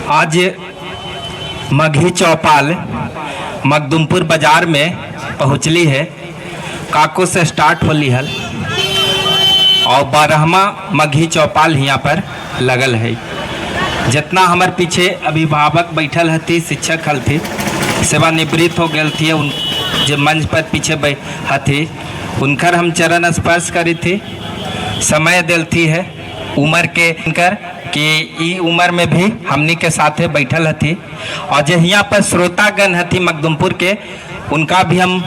आज मगही चौपाल मखदुमपुर बाजार में पहुँचली है। काको से स्टार्ट होली हल और 12वां मगही चौपाल यहाँ पर लगल है। जितना हमार पीछे अभिभावक बैठल हथी, शिक्षक हलथी, सेवानिवृत्त हो गए थी, उन जो मंच पर पीछे हथी उनकर हम चरण स्पर्श करी थी। समय दिलती है उम्र के उनकर कि ई उम्र में भी हमनी के साथे बैठल हथी। और जे यहाँ पर श्रोतागण हथी मखदुमपुर के, उनका भी हम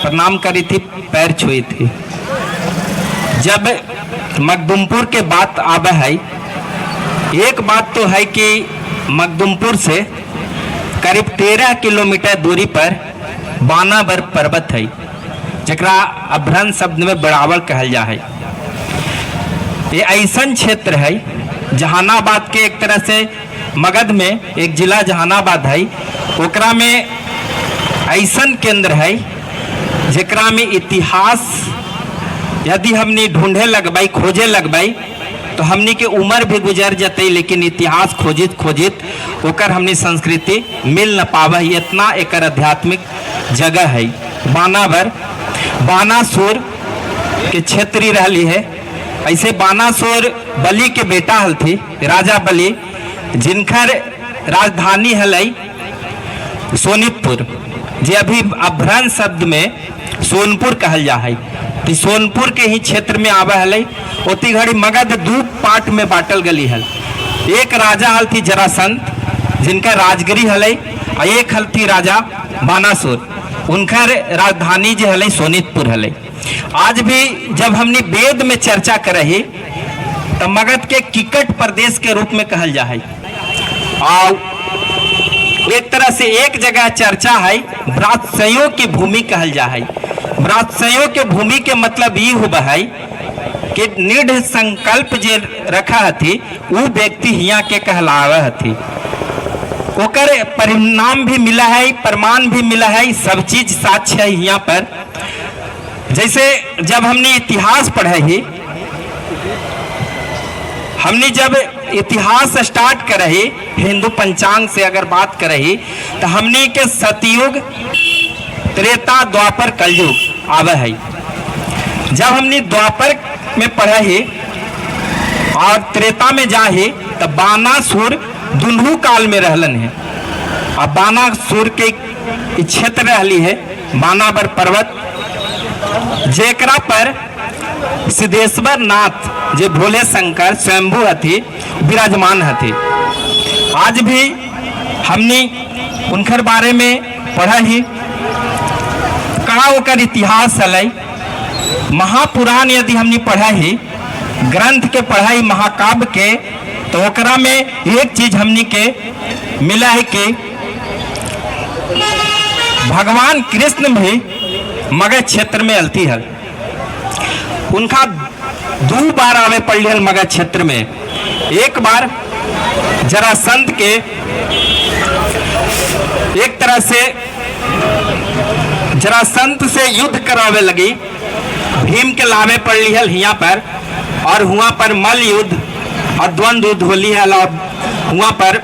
प्रणाम करी थी, पैर छुई थी। जब मखदुमपुर के बात आवे है, एक बात तो है कि मखदुमपुर से करीब 13 किलोमीटर दूरी पर बानावर पर्वत है, जकरा अभ्रंश शब्द में बराबर कहल जा है। ये ऐसा क्षेत्र है जहानाबाद के एक तरह से मगध में एक जिला जहानाबाद है, ओकरा में ऐसा केंद्र है जेकरा में इतिहास यदि हमनी ढूंढे लगबै, खोजे लगबै तो हमनी के उम्र भी गुजर जतई, लेकिन इतिहास खोजित खोजित ओकर हमनी संस्कृति मिल न पावे। इतना एकर आध्यात्मिक जगह है। बानावर बानासुर के क्षेत्री रहली है। ऐसे बानासुर बलि के बेटा हलथी, राजा बलि, जिनकर राजधानी हलई सोनितपुर, जे अभी अभ्रंश शब्द में सोनपुर कहल जा है। तो सोनपुर के ही क्षेत्र में आवे हलै। ओती घड़ी मगध दू पार्ट में बांटल गली हल। एक राजा हलथी जरासंध, जिनका राजगिरी हलै, और एक हलथी राजा बानासुर, उनकर राजधानी जो हलै सोनितपुर हलै। आज भी जब हमने वेद में चर्चा करही तो मगध के किकट प्रदेश के रूप में कहल जा है। और एक तरह से एक जगह चर्चा है व्रात्सयों की भूमि कहल जा है। व्रात्सयों के भूमि के मतलब ये हुआ है कि दृढ़ संकल्प जे रखा हथी वो व्यक्ति हिया के कहलावे हथी। ओकर परिणाम भी मिला है, प्रमाण भी मिला है, सब चीज साक्ष्य है यहाँ पर। जैसे जब हमने इतिहास पढ़े ही, हमने जब इतिहास स्टार्ट करही, हिंदू पंचांग से अगर बात करही तो हमने के सतयुग, त्रेता, द्वापर, कलयुग आवे है। जब हमने द्वापर में पढ़े ही और त्रेता में जाही तो बानासुर दुनू काल में रहलन है। और बानासुर के क्षेत्र रहली है बानावर पर्वत, जेकरा पर सिद्धेश्वर नाथ जे भोले शंकर स्वयंभू हथी विराजमान हथी। आज भी हमने उनकर बारे में पढ़ा ही, कहा ओकर इतिहास हलै। महापुराण यदि हमने पढ़ा ही, ग्रंथ के पढ़ाई महाकाव्य के, तो ओकरा में एक चीज हमनी के मिला है कि भगवान कृष्ण भी मगध क्षेत्र में अलती हल। उनका दो बार आवे पड़ली हल मगध क्षेत्र में। एक बार जरासंध के एक तरह से जरासंध से युद्ध करावे लगी भीम के लावे पड़ली हल हिया पर, और हुआ पर मल युद्ध और द्वंद्व युद्ध होली हल, और हुआ पर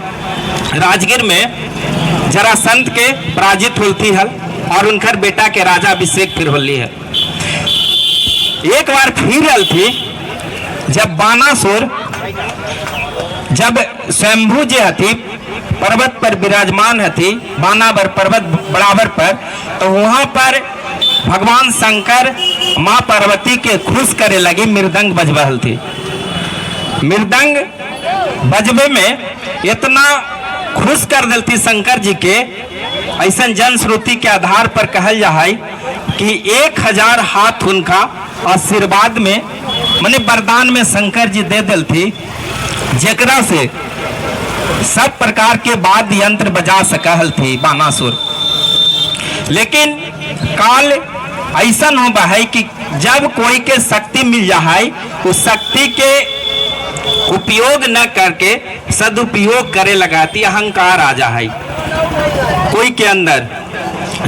राजगीर में जरासंध के पराजित होती हल और उनकर बेटा के राजा अभिषेक फिर होली है। एक बार फिर आल थी जब बानासुर, जब स्वयंभू जे हथी पर्वत पर विराजमान हथी बानावर पर्वत बराबर पर, तो वहां पर भगवान शंकर माँ पार्वती के खुश करे लगी मृदंग बजबहल थी। मृदंग बजबे में इतना खुश कर दिलती शंकर जी के, ऐसा जनश्रुति के आधार पर कहल जा है कि 1000 हाथ उनका आशीर्वाद में माने वरदान में शंकर जी दे दिलथी, जेकरा से सब प्रकार के वाद्य यंत्र बजा सकल थी बानासुर। लेकिन काल ऐसा होबा है कि जब कोई के शक्ति मिल जा है, उस शक्ति के उपयोग न करके सदुपयोग करे लगाती अहंकार आ जा है कोई के अंदर।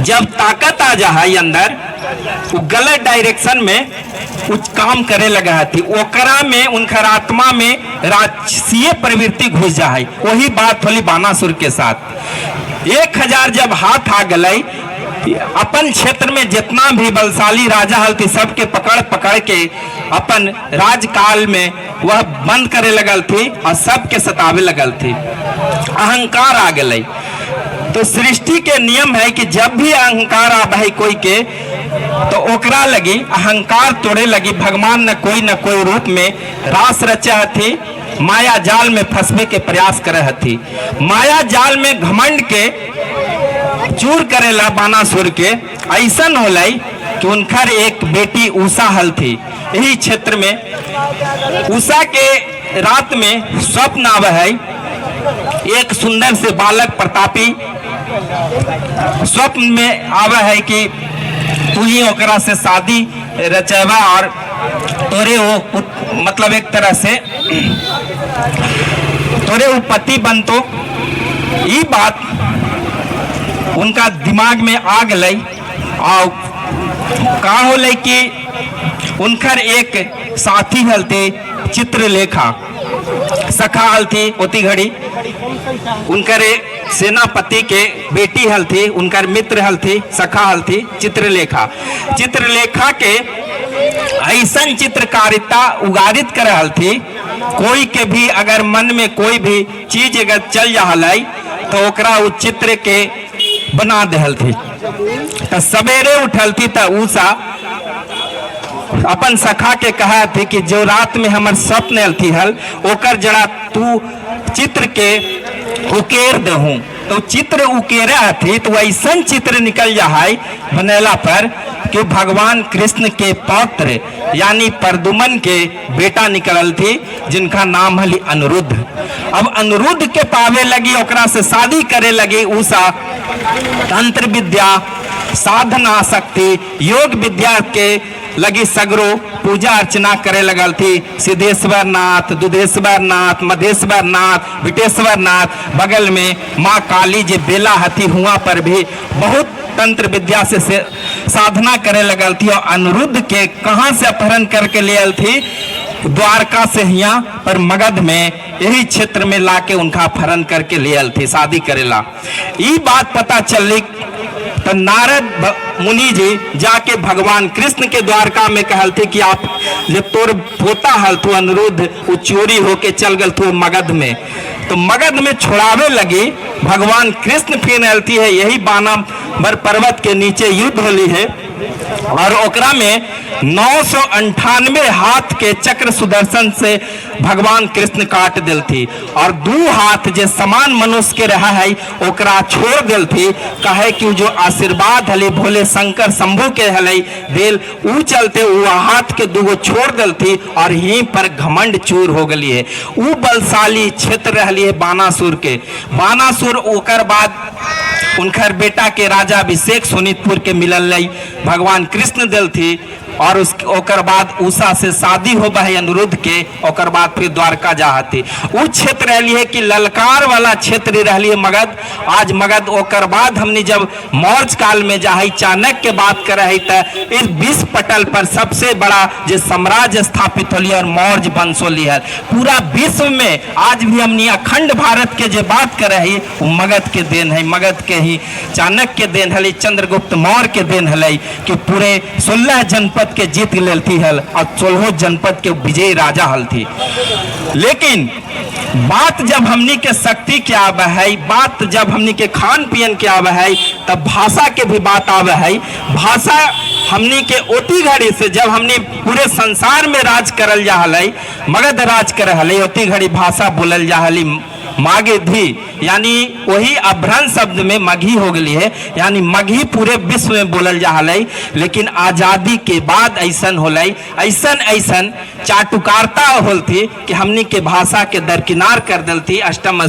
जब ताकत आ जा है अंदर वो गलत डायरेक्शन में कुछ काम करे लगा हथी, ओकरा में उनकर आत्मा में राजसीय प्रवृत्ति घुस जा है। वही बात होली बाणासुर के साथ। 1000 जब हाथ आ गई, अपन क्षेत्र में जितना भी बलशाली राजा हलती सबके पकड़ पकड़ के अपन राजकाल में वह बंद करे लगल थी और सबके सतावे लगल थी। अहंकार आ गई। तो सृष्टि के नियम है कि जब भी अहंकार आवे है कोई के, तो ओकरा लगी अहंकार तोड़े लगी भगवान न कोई रूप में रास रचे हथी, माया जाल में फंसवे के प्रयास करे हथी। माया जाल में घमंड के चूर करेला बाणासुर के। ऐसन होलै कि उनकर एक बेटी उषा हल थी। यही क्षेत्र में उषा के रात में स्वप्न आवे है, एक सुंदर से बालक प्रतापी स्वप्न में आवे है कि तू ही ओकरा से शादी रचेबा और तोरे वो मतलब एक तरह से तोरे वो पति बनतो। ये बात उनका दिमाग में आ गई और का होलै कि उनकर एक साथी हलते चित्रलेखा, सखा हलथी ओती घड़ी, उनकर सेनापति के बेटी हलथी, उनकर मित्र हलथी, सखा हलथी चित्रलेखा। चित्रलेखा के ऐसन चित्रकारिता उगारित कर हलथी, कोई के भी अगर मन में कोई भी चीज अगर चल जा हलै तो ओकरा उ चित्र के बना दे हलथी। तो सवेरे उठलथी तो उषा अपन सखा के कहा थी कि जो रात में हमर स्वप्न अलथी हल ओकर जरा तू चित्र के उकेर देहूँ। तो चित्र उकेरा थी तो ऐसा चित्र निकल जा है बनेला पर कि भगवान कृष्ण के पौत्र यानी प्रद्युमन के बेटा निकलल थी, जिनका नाम हली अनिरुद्ध। अब अनिरुद्ध के पावे लगी, ओकरा से शादी करे लगी उषा तंत्र विद्या, साधना शक्ति, योग विद्या के लगी सगरो पूजा अर्चना करे लगल थी। सिद्धेश्वर नाथ, दुधेश्वर नाथ, मधेश्वर नाथ, विटेश्वर नाथ, बगल में माँ काली जे बेला हथी हुआ पर भी बहुत तंत्र विद्या से साधना करे लगल थी। और अनिरुद्ध के कहाँ से अपहरण करके ले आयल थी, द्वारका से हिया पर मगध में यही क्षेत्र में लाके उनका अपहरण करके ले आयल थी शादी करेला। ये बात पता चली तो नारद मुनि जी जाके भगवान कृष्ण के द्वारका में कहलथे कि आप जब तोर पोता हल तो अनिरुद्ध वो चोरी होके चल गल तो मगध में, तो मगध में छोड़ावे लगी भगवान कृष्ण फिर अलती है। यही बाणावर पर्वत के नीचे युद्ध होली है और ओकरा में 998 हाथ के चक्र सुदर्शन से भगवान कृष्ण काट दिलथी और 2 हाथ जे समान मनुष्य के रहा है ओकरा छोड़ दिलथी, कहे कि जो आशीर्वाद हले भोले शंकर शंभू के हले दिल ऊ चलते ऊ हाथ के 2 छोड़ दिलथी और यहीं पर घमंड चूर हो गई है। ऊ बलशाली क्षेत्र रहली है बाणासुर के। बाणासुर ओकर बाद उनकर बेटा के राजा अभिषेक सोनितपुर के मिलल रही भगवान कृष्ण दिलथी और उस ओकर बाद उषा से शादी होबा है अनिरुद्ध के, ओकर बाद फिर द्वारका जाती। उ क्षेत्र रहली है कि ललकार वाला क्षेत्र रहली है मगध। आज मगध ओकर बाद हमने जब मौर्य काल में जाही चाणक्य के बात कर रही त इस विश्व पटल पर सबसे बड़ा जो साम्राज्य स्थापित होली और मौर्य वंश होली है पूरा विश्व में। आज भी हमने अखंड भारत के जो बात कर रही वो मगध के then है, मगध के ही चाणक्य के then है, चंद्रगुप्त मौर्य के then है कि पूरे 16 जनपद के जीत लेती हल और 16 जनपद के विजयी राजा हल थी। लेकिन बात जब हमनी के शक्ति के आवे है, बात जब हमनी के खान पियन के आवे है, तब भाषा के भी बात आवे है। भाषा हमनी के ओती घड़ी से जब हमनी पूरे संसार में राज करल जा हलै, मगध राज कर हलै, ओती घड़ी भाषा बोलल जा हली मागधी, यानी वही अभ्रंश शब्द में मगही हो गई है, यानी मगही पूरे विश्व में बोलल जा हलै। लेकिन आज़ादी के बाद ऐसन होलै, ऐसन ऐसन चाटुकारता होलथी कि हमनी के भाषा के दरकिनार कर दिलथी, अष्टम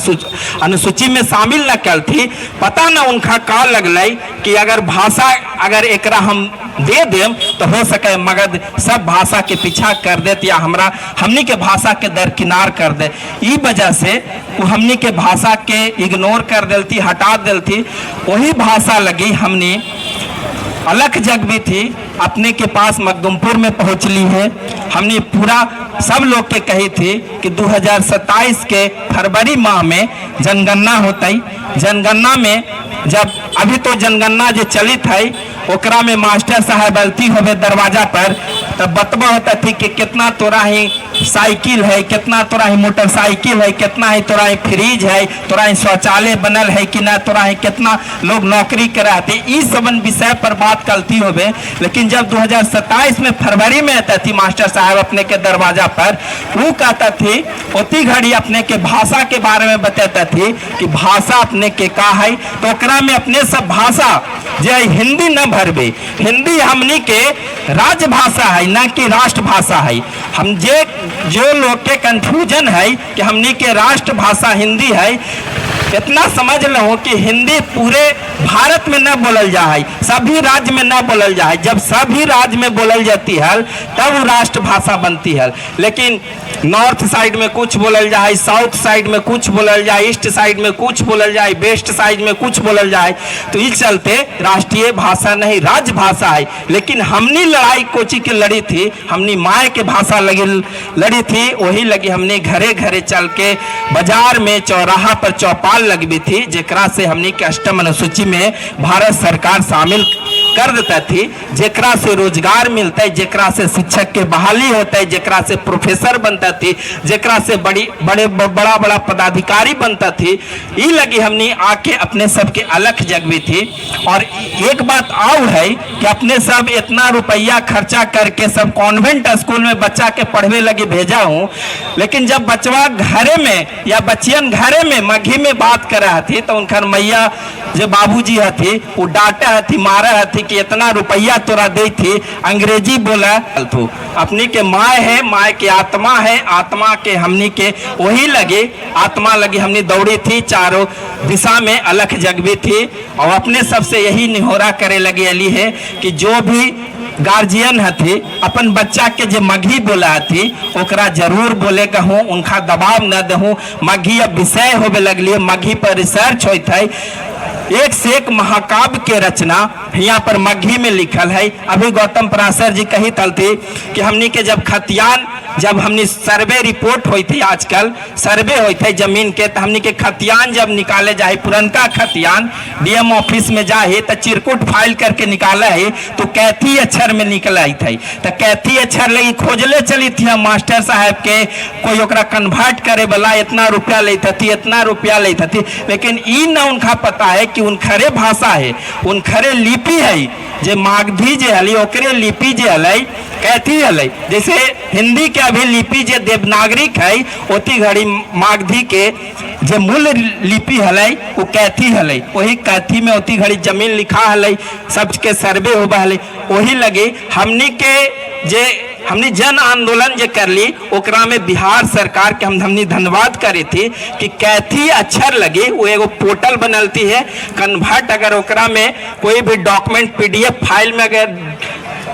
अनुसूची में शामिल न करथी। पता न उनका का लगलै कि अगर भाषा अगर एकरा हम दे देम तो हो सके मगध सब भाषा के पीछा कर देत या हमरा हमनी के भाषा के दरकिनार कर दे। ई वजह से वो हमनी के भाषा के इग्नोर कर दिलती, हटा दिलती। वही भाषा लगी हमनी अलख जगबी थी अपने के पास मखदुमपुर में पहुंचली है। हमने पूरा सब लोग के कही थी कि 2027 के फरवरी माह में जनगणना होता। जनगणना में जब अभी तो जनगणना जो चलित है ओकरा में मास्टर साहब अलती होवे दरवाजा पर, तब बतबा होता थी कि कितना तोरा ही साइकिल है, कितना तोरा ही मोटरसाइकिल है, कितना ही तोरा ही फ्रिज है, तोरा ही शौचालय बनल है कि ना, तोरा ही कितना लोग नौकरी कराते, इस सब विषय पर बात करती होवे। लेकिन जब 2027 में फरवरी में आता थी मास्टर साहब अपने के दरवाजा पर, वो कहता थी ओती घड़ी अपने के भाषा के बारे में बताता थी कि भाषा अपने के का है। तो ओकरा में अपने सब भाषा जे हिंदी न भरबे, हिंदी हमनी के राजभाषा है ना कि राष्ट्रभाषा है। हम जे जो लोग के कंफ्यूजन है कि हमनी के राष्ट्रभाषा हिंदी है, इतना समझ लो कि हिंदी पूरे भारत में न बोलल जा है, सभी राज्य में न बोलल जा है। जब सभी राज्य में बोलल जाती है तब वो राष्ट्रभाषा बनती है। लेकिन नॉर्थ साइड में कुछ बोलल जा है, साउथ साइड में कुछ बोलल जाए, ईस्ट साइड में कुछ बोलल जाए, वेस्ट साइड में कुछ बोलल जाए, तो इस चलते राष्ट्रीय भाषा नहीं राजभाषा है। लेकिन हमनी लड़ाई कोची के लड़ी थी, हमनी माए के भाषा लगी लड़ी थी, वही लगी हमने घरे घरे चल के बाजार में चौराहा पर चौपाल लगबी थी, जेकरा से हमनी के अष्टम अनुसूची में भारत सरकार शामिल कर देता थी, जेकरा से रोजगार मिलता है, जेकरा से शिक्षक के बहाली होता है, जेकरा से प्रोफेसर बनता थी, जेकरा से बड़ी बड़े बड़ा बड़ा पदाधिकारी बनता थी। ई लगी हमनी आके अपने सबके अलग जगबी थी। और एक बात आउ है कि अपने सब इतना रुपया खर्चा करके सब कॉन्वेंट स्कूल में बच्चा के पढ़वे लगी भेजा हूँ, लेकिन जब बचवा घरे में या बच्चियन घरे में मगही में बात कर रहा थी तो उनकर मैया जो बाबूजी हथी वो डांटा हथी, मारा हथी कि इतना रुपया तोरा दे थी अंग्रेजी बोला तू। अपनी के माए है, माए के आत्मा है, आत्मा के हमनी के वही लगे आत्मा लगी हमनी दौड़ी थी चारों दिशा में अलख जगबी थी। और अपने सबसे यही निहोरा करे लगी अली है कि जो भी गार्जियन हथी अपन बच्चा के जे मगही बोला हथी ओकरा जरूर बोले कहूँ, उनका दबाव न दहूँ। मगही अब विषय होबे लगली, मगही पर रिसर्च होत है, एक से एक महाकाव्य के रचना यहाँ पर मगही में लिखल है। अभी गौतम पराशर जी कही थी कि हमनी के जब खतियान जब हमनी सर्वे रिपोर्ट हुई थी, आजकल सर्वे हुई थे जमीन के, तो हमनी के खतियान जब निकाले जाए पुरनका खतियान डीएम ऑफिस में जाए तो चिरकुट फाइल करके निकाले है तो कैथी अक्षर में निकल आई थी। तो कैथी अक्षर लगी खोजले चली थी हम मास्टर साहब के, कोई ओकरा कन्वर्ट करे वाला इतना रुपया लेते थी, इतना रुपया लेते थी। लेकिन ई ना उनका पता है कि उनखरे भाषा है, उनखरे लिपि है, जे मागधी जे हली ओकरे लिपि जे हलै कैथी हलै। जैसे हिंदी के अभी लिपि जे देवनागरिक है, ओती घड़ी मागधी के जे मूल लिपि हलै वो कैथी हलै। वही कैथी में ओती घड़ी जमीन लिखा हलै, सबके सर्वे होबा हलै। वही लगे हमनी के जे हमनी जन आंदोलन जे करली ओकरा में बिहार सरकार के हम हमनी धन्यवाद करे थी कि कैथी अक्षर लगे वो एगो पोर्टल बनलती है कन्वर्ट, अगर ओकरा में कोई भी डॉक्यूमेंट पीडीएफ फाइल में अगर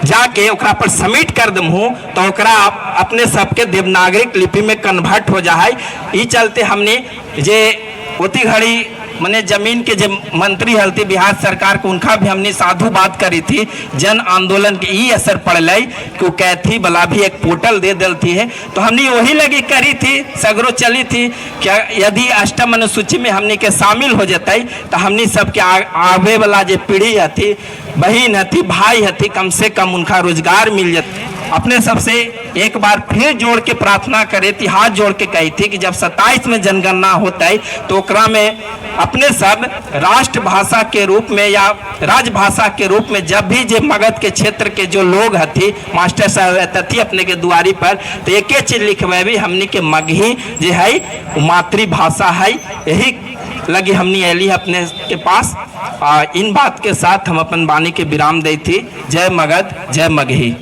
जाके ओकरा पर सबमिट कर दमहूँ तो ओकरा अपने सबके देवनागरिक लिपि में कन्वर्ट हो जाए। ई चलते हमने जे ओती घड़ी मने जमीन के जे मंत्री हलती बिहार सरकार को उनका भी हमने साधु बात करी थी। जन आंदोलन के ई असर पड़ल कि वो कैथी वाला भी एक पोर्टल दे दिलती है, तो हमने वही लगी करी थी, सगरो चली थी कि यदि अष्टम अनुसूची में हमने के शामिल हो जतई तो हमने सबके आवे वाला जो पीढ़ी हथी, बहन हथी, भाई हथी, कम से कम उनका रोजगार मिल जत। अपने सबसे एक बार फिर जोड़ के प्रार्थना करे थी, हाथ जोड़ के कही थी कि जब 27 में जनगणना होता है तो ओकरा में अपने सब राष्ट्रभाषा के रूप में या राजभाषा के रूप में जब भी जे मगध के क्षेत्र के जो लोग हथी मास्टर साहब थी अपने के दुआरी पर तो एक चीज लिखवेबी हमनी के मगही जे है वो मातृभाषा है। यही लगी हमनी अली अपने के पास। इन बात के साथ हम अपन वाणी के विराम दी थी। जय मगध, जय मगही।